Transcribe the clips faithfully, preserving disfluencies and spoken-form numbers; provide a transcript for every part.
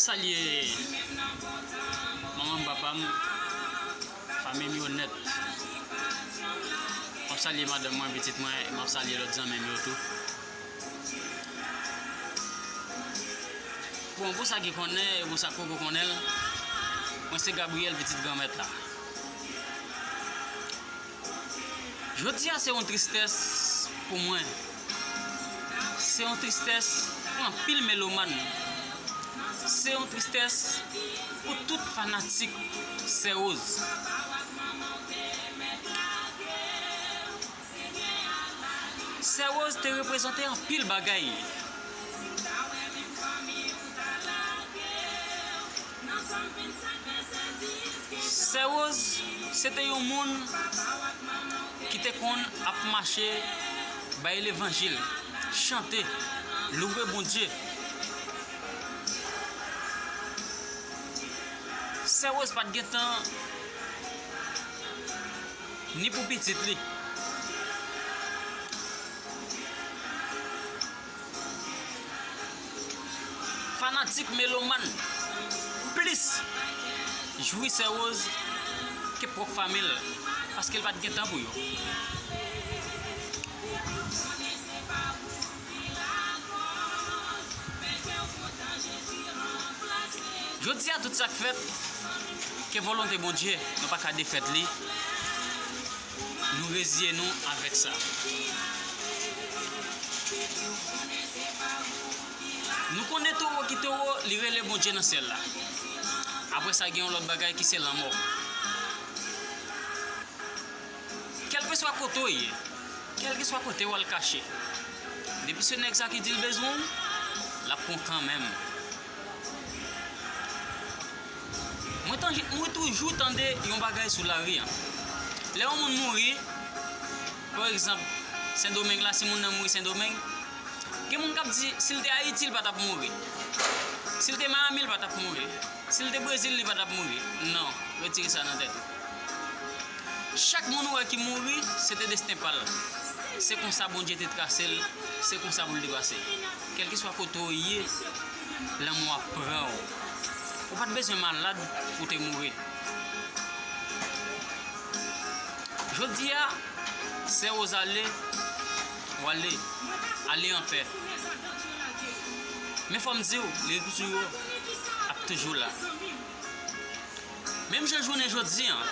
Salye manman m, papa m, fanmi m yo nèt. M ap salye madanm mwen, pitit mwen, e m ap salye lòt zanmi m yo tou. Bon, pou sa ki konnen, e pou sa k poko konnen l, mwen se Gabriel, pitit Granmèt la. Jodi a se yon tristès pou mwen. Se yon tristès pou anpil melomàn. Se yon tristès pou tout fanatik Sè Rose. Sè Rose te reprezante anpil bagay. Sè Rose se te yon moun ki te konn ap mache bay levanjil, chante, louwe Bondye. Sè Rose pa t gen tan ni pou pitit li. Fanatik melomàn plis jwi Sè Rose ke pwòp fanmi l, paske l pa t gen tan pou yo. Jodi a, tout sa k fèt, ke volonte Bondye, nou pa ka defèt li. Nou reziye nou avèk sa. Nou konnen towo ki towo, li rele Bondye nan syèl la. Apre sa, gen yon lòt bagay ki se lanmò. Kèlkeswa kote w ye, kèlkeswa kote w al kache, depi se nèg sa ki di l bezwen w, l ap pran w kanmenm. Mwen tande, mwen toujou tande yon bagay sou lari an. Lè yon moun mouri, pa egzanp, Sendomeng la, si moun nan mouri Sendomeng, gen moun k ap di, si l te Ayiti, li pa t ap mouri. Si l te Miami, li pa t ap mouri. Si l te Brezil, li pa t ap mouri. Non, retire sa nan tèt ou. Chak moun ou wè ki mouri, se te desten pa l. Se konsa Bondye te trase l, se konsa pou l te pase. Kèlkeswa kote w ye, lanmò ap pran w. Ou pa t bezwen malad pou w te mouri. Jodi a, Sè Rose ale, w ale, ale anpè. Men fò m di w, legliz ou yo ap toujou la. Menm jan jounen jodi an,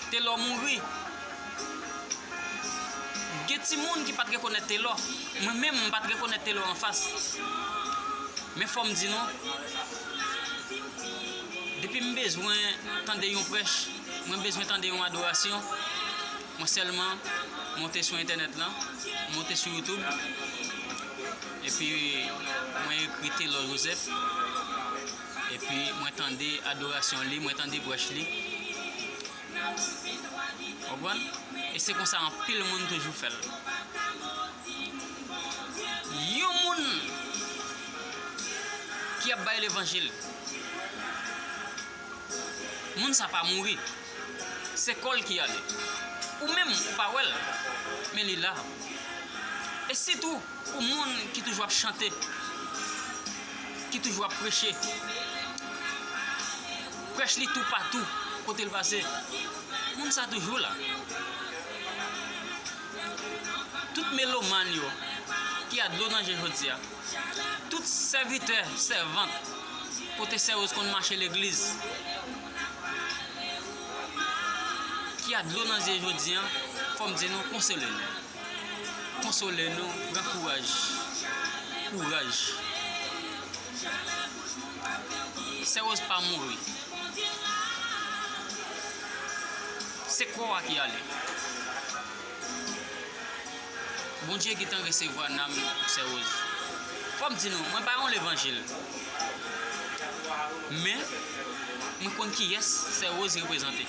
Telò mouri. Gen timoun ki pa t rekonèt Telò. Mwen menm, m pa t rekonèt Telò anfas. Men fò m di nou, depi m bezwen tande yon prèch, mwen bezwen tande yon adorasyon, mwen sèlman monte sou entènèt lan, monte sou YouTube, epi mwen ekri Telò Joseph, epi mwen tande adorasyon li, mwen tande prèch li. Konprann? E se konsa anpil moun toujou fè l. Yon moun ki ap bay levanjil, moun sa pa mouri. Se kò l ki ale. Ou menm, ou pa wè l, men li la. E sitou, pou moun ki toujou ap chante, ki toujou ap preche, prèch li toupatou kote l pase, moun sa toujou la. Tout melomàn yo ki a dlo nan je jodi a, tout sèvitè, sèvant, kote Sè Rose konn mache legliz, ki a dlo nan je jodi a, fò m di nou, konsole nou. Konsole nou, pran kouraj. Kouraj. Sè Rose pa mouri. Se kò a ki ale. Bondye gentan resevwa nanm Sè Rose. Fò m di nou, mwen pa yon levanjil. Men, mwen konn kiyès Sè Rose reprezante.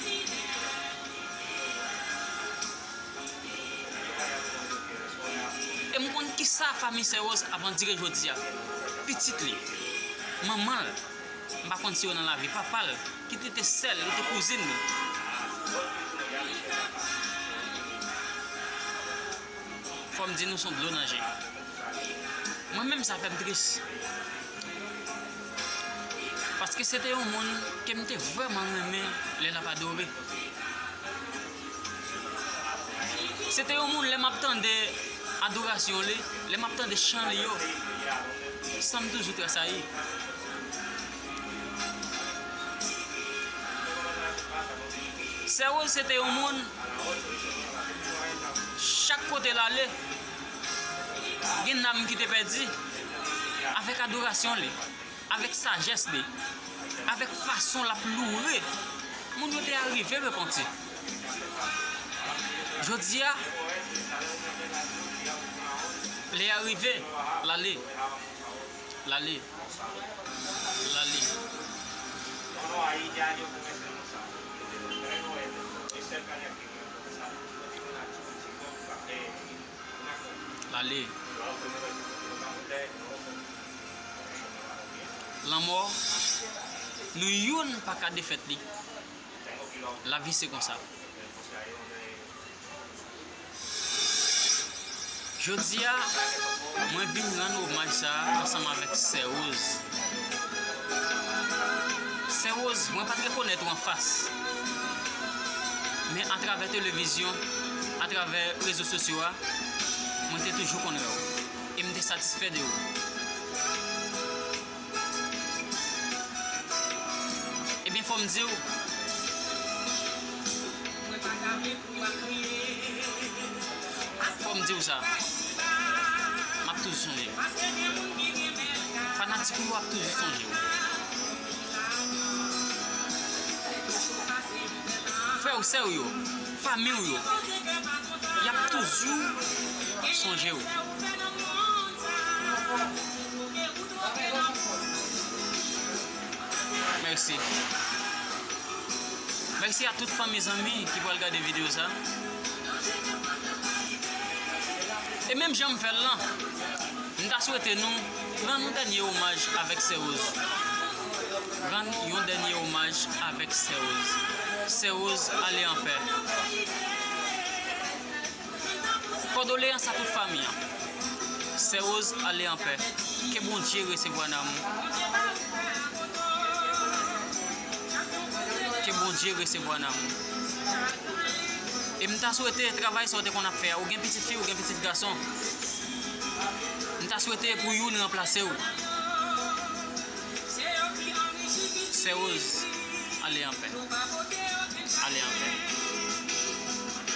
E m konn kisa fanmi Sè Rose ap andire jodi a. Pitit li, manman l, m pa konn si yo nan lavi, papa l, ki li te sè l, li te kouzin li. Fò m di nou, se yon dlo nan je. Mwen menm, sa fè m tris. Paske se te yon moun ke m te vrèman renmen lè l ap adore. Se te yon moun, lè m ap tande adorasyon li, lè m ap tande chan li yo, san m toujou tresayi. Sè Rose se te yon moun, chak kote l ale, gen nanm ki te pèdi avèk adorasyon li, avèk sajès li, avèk fason l ap loure. Moun yo te arive repanti. Jodi a, lè a rive, l ale. L ale. L ale. L ale. Lanmò, nou youn pa ka defèt li. Lavi se konsa. Jodi a, mwen vin rann omaj sa a ansanm avèk Sè Rose. Sè Rose, mwen pa t rekonèt ou anfas. Men atravè televizyon, atravè rezo sosyo a, mwen te toujou konn wè w. E m te satisfè de ou. Ebyen, fò m di w. Fò m di w sa. M ap toujou sonje w. Fanatik ou yo ap toujou sonje w. Frè w, sè w yo, fanmi w yo, y ap toujou sonje w. Mèsi. Mèsi a tout fanmi, zanmi ki pral gade videyo sa. E menm jan m fè l lan, m ta swete nou rann yon dènye omaj avèk Sè Rose. Rann yon dènye omaj avèk Sè Rose. Sè Rose, ale anpè. Kondoleyans a tout fanmi an. Sè Rose, ale anpè. Ke Bondye resevwa nanm ou. Ke Bondye resevwa nanm ou. E m ta swete travay sa w te konn ap fè a. Ou gen pitit fi, ou gen pitit gason. M ta swete pou youn ranplase w. Sè Rose, ale anpè. Ale anpè.